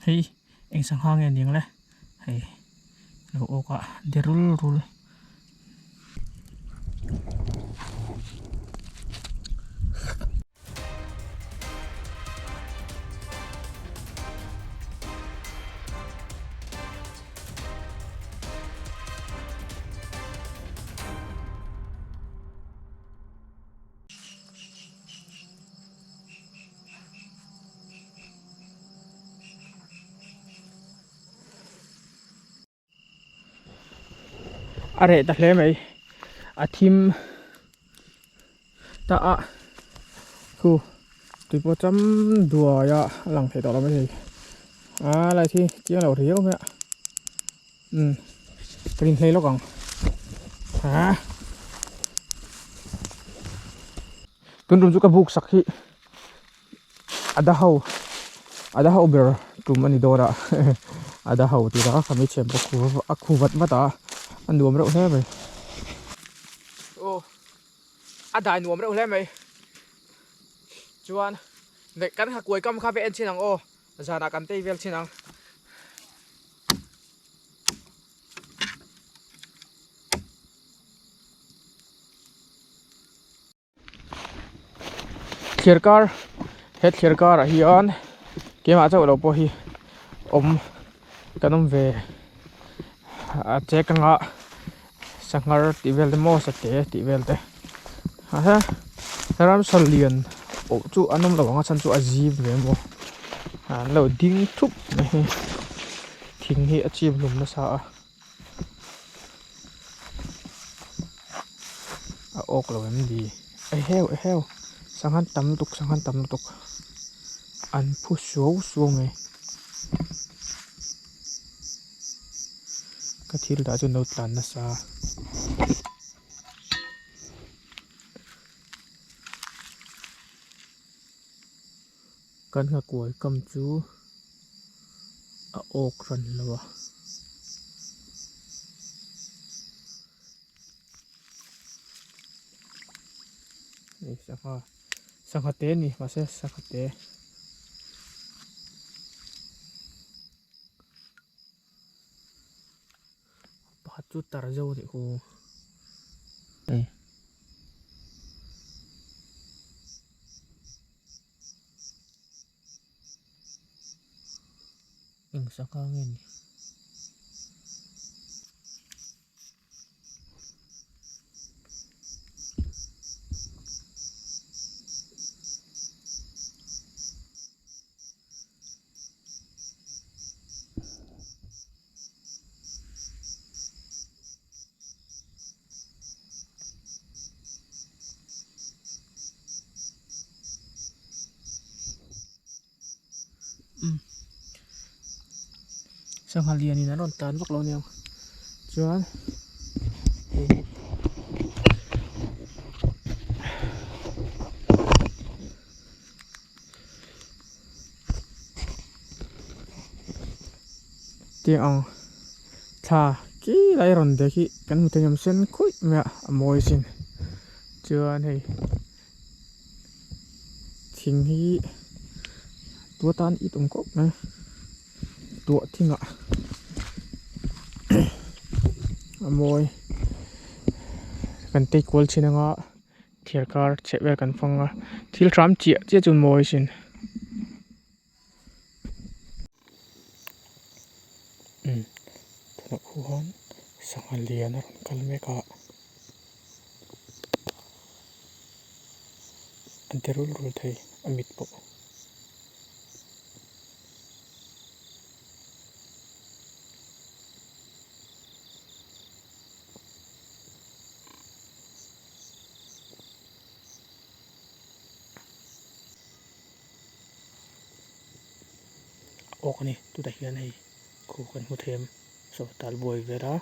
Hei eng sangha nge aniang le hei lo awk a de rul rul. A reh ta hle mai a thim ta a khu tui pawh cham duai a a lang thei tawh lo maithei a light hi chiang lo riau mai a umm ka inhlei lawk ang ah tun tum chu ka buk sak hi. A da ho a da ho ber tum a ni dawn a a da ho tih a kami thiam pawh khu a khu vat vat a a nuam reuh hle mai aw a dai nuam reuh hle mai chuan kan ha kuai kam kha ve en chin ang aw zanah kan tei vel chin ang. Thlir kar he thlir kar ah hian keimah chauh lo pawh hi awm kan awm ve a chek anga sanghar tih vel te maw sate tih vel te a ramsa lian pawh chu an awm lo ang a chhan chu a zim ve maw an lo ding thup mai hi thing hi a chim hlum nasa a. A awk lo em ni eheu eheu sanghan tam lutuk sanghan tam lutuk an phu suau suau mai ka thil dah chu an lo tlan nasa kan nghakuai kam chu a awk ran lo a. Hei sangha sangha te a ni mahse sangha te. Pakhat chu tar zo a nih khu hei. Eng sangha nge ni? Sangha lian in an rawn tlan vak lo aniang chuan hei hi tiang ang thla ki lai rawn dek hi kan hmu thei ang sen khuih mai a a mawi sin chuan hei. Thing hi tua tan it awm khawp mai tuah thingah a mawi kan tei kual thin anga thir kar chheh vel kan fang a thil hram chiah chiah chu mawi sin. Umm tunah khuan sangha lian a rawn kal mek a a de rul rul thei a mit pawh. Awk a ni tunah hian hei khu kan hmu thei em saw tal buai vel a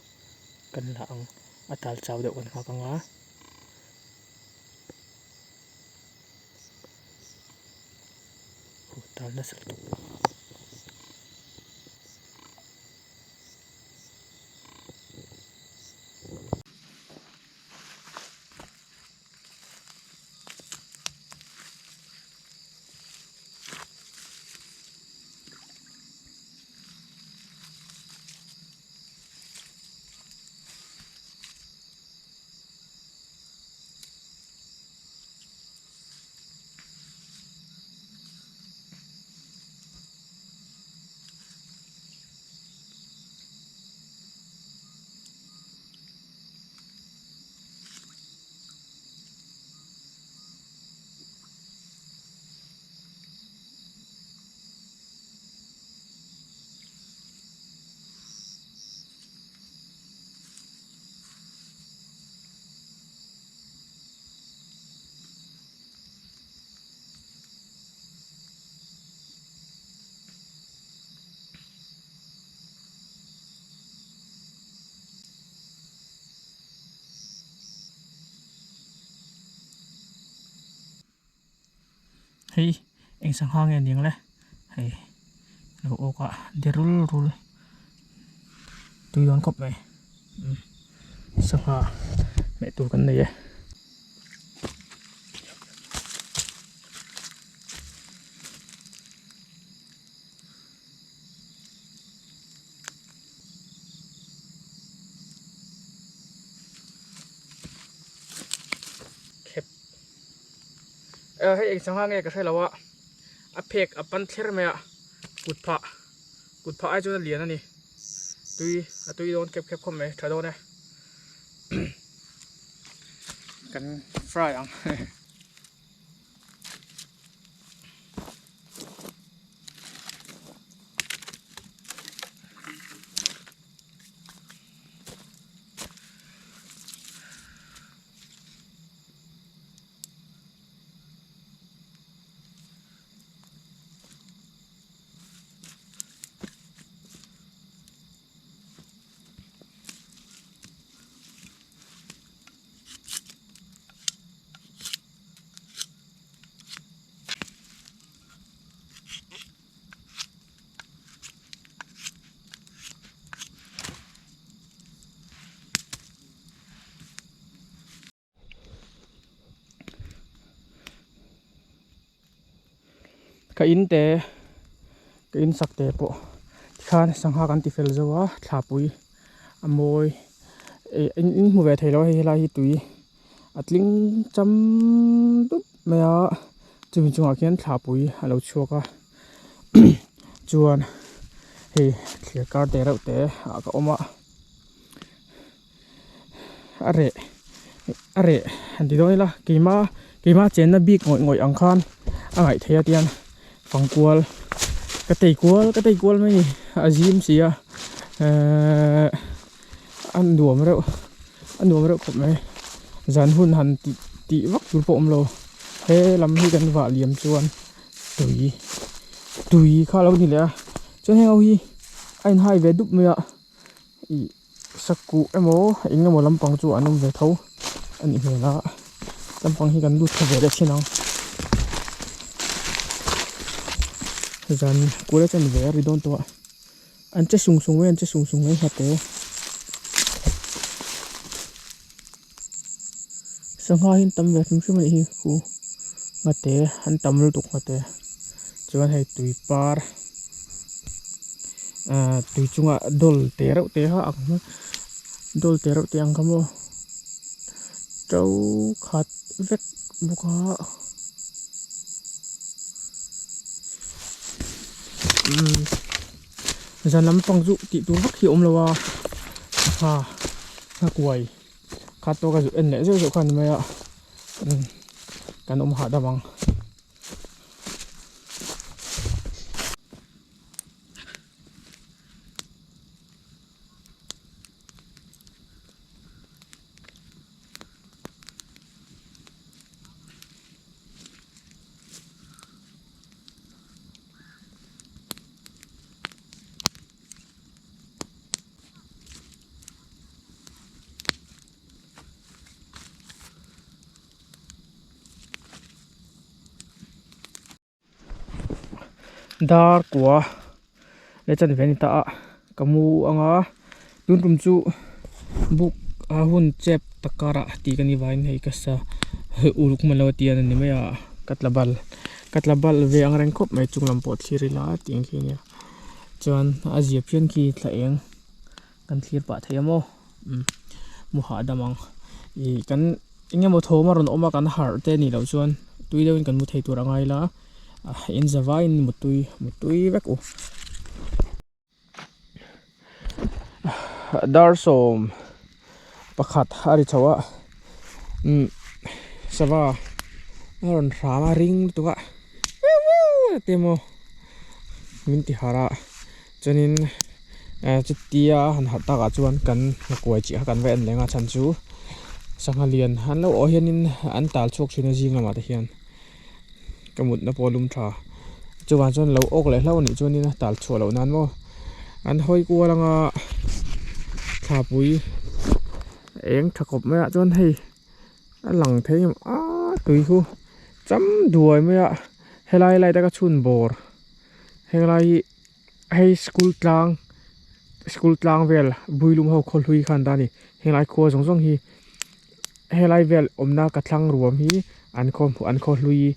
kan la ang a tal chau deuh kan nghak ang a. Khu tal nasa lutuk. Hei eng sangha nge aniang le hei lo awk a de rul rul tui dawn khawp mai sangha hmeh tur kan nei e. Khep hei eng sangha nge ka hre lo a a phek a pan thler mai a kut phah kut phah ai chuan a lian a ni tui a tui dawn khep khep khawp mai tha dawn e kan fry ang. Ka in te ka in sak te pawh tikhan sangha kan ti fel zo a thlapui a mawi eh in in hmu ve thei lo a hei helai hi tui a tling cham dup mai a chumi chungah khian thlapui a lo chhuak a chuan hei thlir kar te reuh te ah ka awm a a reh a reh han ti dawn ila keima keima chenna bik ngawih ngawih ang khan a ngaih theih a tiang fangkual ka tei kual ka tei kual mai a ni a zim si a ehh a nuam reuh a nuam reuh khawp mai zan hun han tih tih vak tur pawh a awm lo he lam hi kan vah liam chuan tui tui kha a lo ni leh a chuan heng ho hi a inhai ve dup mai a ih sakuh emaw eng emaw lampang chu an awm ve tho a nih hmel a lampang hi kan lut thla ve leh thin ang zan kul a chen ve a ri dawn tawh a. An che sung sung mai an che sung sung mai nghat e. Sangha hi an tam ve hrim hrim a nih hi khu nghate an tam lutuk nghate chuan hei tui par ah tui chungah dawl te reuh te kha ang dawl te reuh te ang kha maw to khat vek bawk a. Zan lampang chu tih tur vak hi a awm lo a ha a kuai khat tawk a zu en leh zeuh zeuh kha a ni mai a kan awm hahdam ang. Dar kua leh chan ve a ni ta a ka mu anga tun tum chu buk a hun chep tak karah tih ka ni vangin hei ka sa uluk hman lo a ti a ni mai a ka tla bal ka tla bal ve ang reng khawp mai chung lam pawh thlir ila tih ang khi a nia chuan a zia phian khi thla eng kan thlir pah thei a maw umm mu hahdam ang ih kan eng emaw thawm a rawn awm a kan harh te anih loh chuan tui deuhin kan mu thei tur a ngai la in za vaiin mutui mutui vek u. Dar sawm pakhat a ri chho a umm sava a rawn hram a ring lutuk a wiu wiu te maw min ti harh a chuanin eh chutia han harh takah chuan kan kuai chiah kha kan va en leng a chhan chu sangha lian an lo awh hianin an tal chhuak thin a zing lamah te hian. Ka mutna pawh a lum tha chuvang chuan lo awk leh hlauh anih chuanin a tal chhuah loh nan maw an hawi kual anga thlapui eng tha khawp mai ah chuan hei a lang thei em a tui khu cham duai mai a. Helai light a ka chhun bawr henglai hi hei school tlang school tlang vel builum ho khaw hlui khan ta a ni henglai khua zawng zawng hi helai vel awmna ka thlang ruam hi an khaw an khaw hlui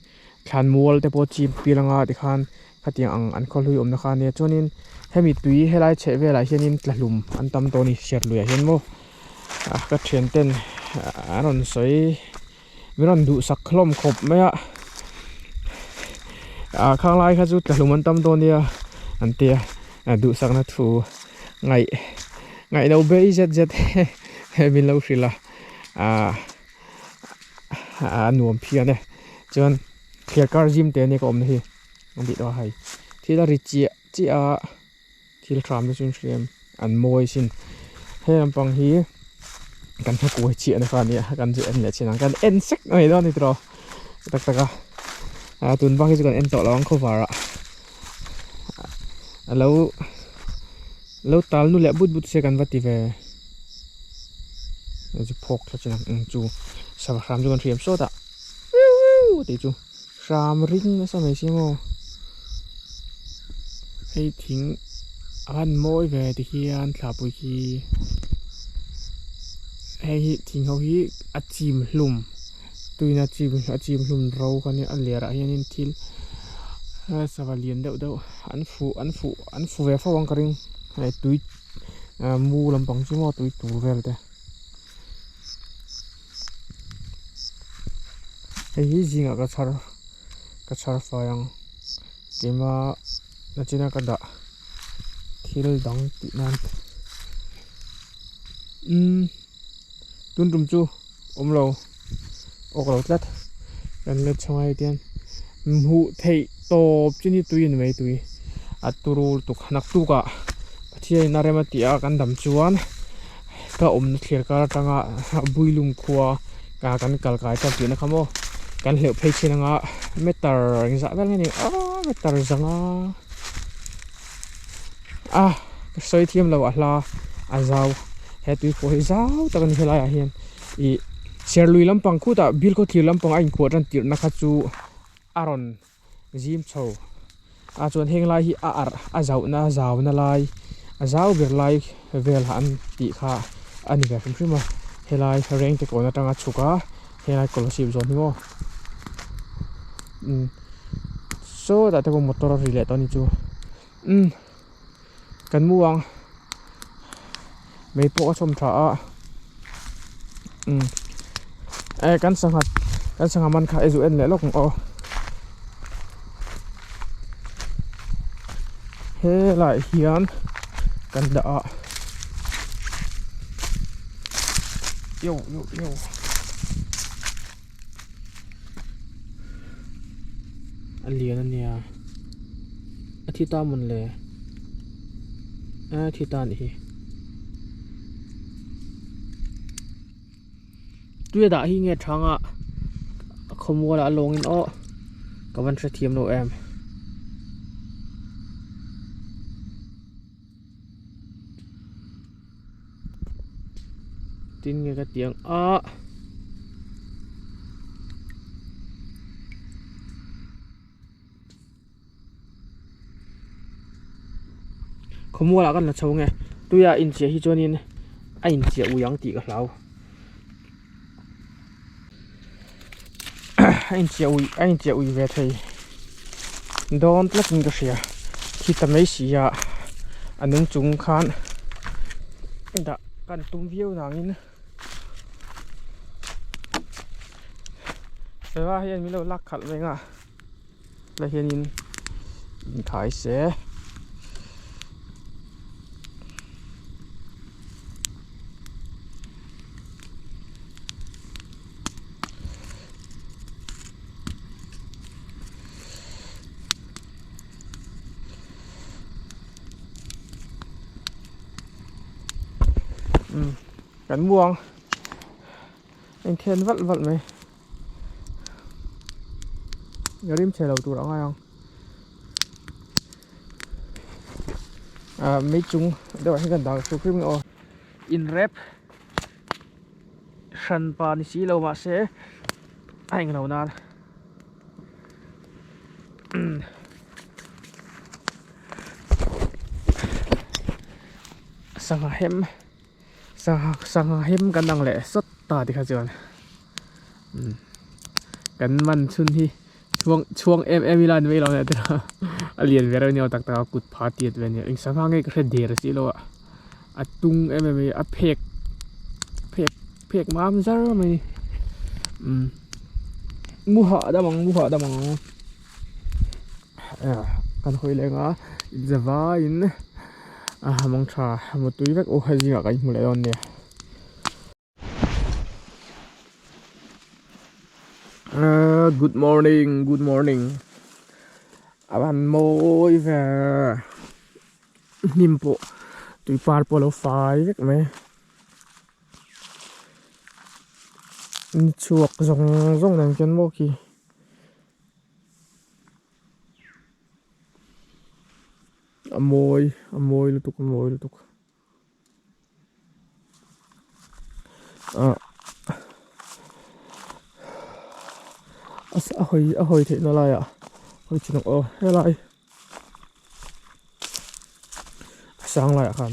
thlan mual te pawh chim pil anga tikhan khatiang ang an khaw hlui awmna kha ania chuanin hemi tui helai chheh velah hianin tla hlum an tam tawh a ni serh luiah hian maw ka thian ten an rawn sawi. Min rawn duhsak hlawm khawp mai a ah khang lai kha chu tla hlum an tam dawn nia an ti a duhsakna thu ngaih ngaih lo bei zet zet min lo hrilh a ah a nuam phian e chuan thliar kar zim te ania ka awmna hi an tih tawh a hei thil a ri chiah chiah a thil hram te chu an hria em an mawi sin he lampang hi kan hma kuai chiah na kha ania kan chu en leh chin ang kan en sek mai dawn a ni tawh tak tak a ah tun bak hi chu kan en tawh lo ang khawvar ah a lo lo tal nu leh but but se kan va ti ve chu phawk thla chin ang eng chu sava hram chu kan hriam sawt a tih chu hram ring nasa mai si maw hei thing a han mawi ve ti hian thlahpui khi hei hi thing ho hi a chim hlum tuina chim a chim hlum ro kha nia a lerah hianin thil sava lian deuh deuh an fuh an fuh an fu ve fo ang ka ring hei tui mu lampang chu maw tui tur vel te. Hei hi zingah ka chhar ka chhar fai ang keima nachina ka dah thil dang tih nan umm tun tum chu awm lo awk lo tlat kan let chho ngai tian hmuh theih tawp chu ni tui a ni mai tui a turu lutuk naktukah Pathian in a rem a tih a kan dam chuan. Ka awmna thlir kar atanga Builum khua kan kal kai chuan tihna kha maw kan hleuh phei chin anga meter engzah vel nge ni aaa meter zanga a ka sawi thiam lo a hla a zau he tui pawh hi zau tak a ni helai ah hian ih serlui lampang khutah bilkhaw thlir lampang a inkuah tan tirhna kha chu a rawn zim chho a chuan heng lai hi a arh a zauhna a zauna lai a zau ber lai vel an tih kha a ni ve hrim hrim a helai reng te kawn atanga chhuk a helai scholarship zawn hi maw umm sawtah te pawh motor a ri leh tawh a ni chu umm kan mu ang mei pawh a chhawm tha a umm eh kan sangha kan sangha man kha i zu en leh lawk ang aw helaiah hian kan dah a yo yo yo a lian a nia a thi ta mawn le a thi ta a nih hi tuia dah hi nge thang a a khawmual ah a lawng in aw ka van hrethiam lo em. Tin nge ka ti ang a Khawmual ah kan la chho nge tuia inchiah hi chuanin a inchiah ui ang tih ka hlau a inchiah ui a inchiah ui ve thei dawn tlatin ka hria thi ta mai si a a nung chung khan dah kan tum viau nangin sava hian min lo lak khalh mai ang a la hianin inkhai se. Kan muang engthian valh valh mai rim chhe lo tur a ngai ang ah mei chung deuh ah hian kan dah hruk hrim aw inrep hran pa ni si lo mahse a englo nan. Sangha hem sangha sangha hem kan ang leh sawt ta tikha chuan umm kan man chhun hi chhuang chhuang em em ila ni mai lo nia tiraw a lian ve reuh ania aw tak tak a kut pha tiat ve ania eng sangha nge ka hre der si lo a a tung em em mai a phek phek phek mam zar mai umm mu hahdam ang mu hahdam ang. Kan hawi leh anga zavaiin a mang tha mutui vek aw hei zingah kan inhmu leh dawn nia. Ahh good morning good morning a van mawi ve hnim pawh tui par pawh a lo fai vek mai. Ni chhuak zawng zawng nen khian maw khi. A mawi a mawi lutuk a mawi lutuk ah a hawi a hawi theih na laiah hawi chin ang aw helai a sang laiah khan.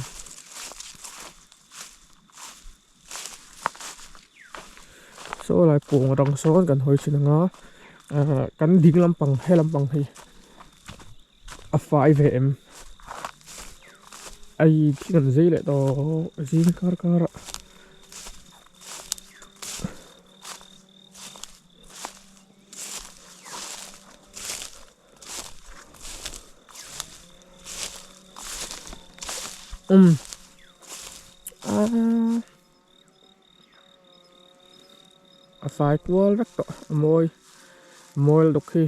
Saw lai kawng atang sawn kan hawi thin ang a ahh kan ding lampang he lampang hi a fai ve em a i thil an zei leh tawh zing kar kar ah. Umm aaa a fai kual vek tawh a mawi a mawi lutuk hi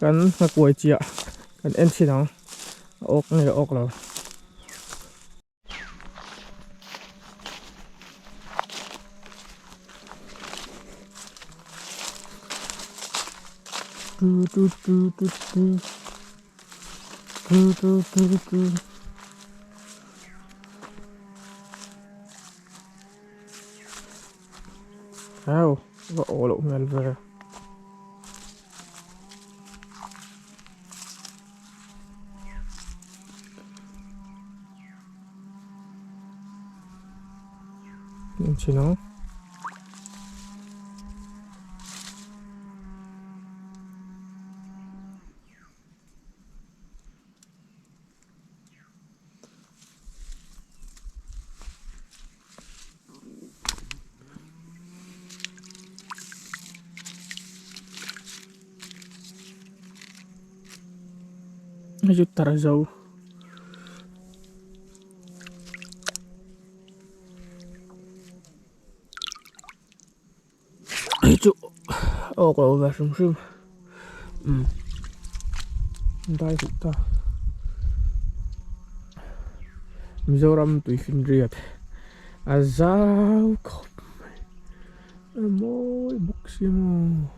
kan nghakuai chiah kan en chhin ang a awk nge a awk lo. Tu tu tu tu tu tu tu tu tu Au, va aw loh hmel ve. Chin ang. Hei chu tar zo. Hei chu aw ka lo ve hrim hrim umm dai huh ta Mizoram tui finriat a zau khawp mai a mawi bawk si maw.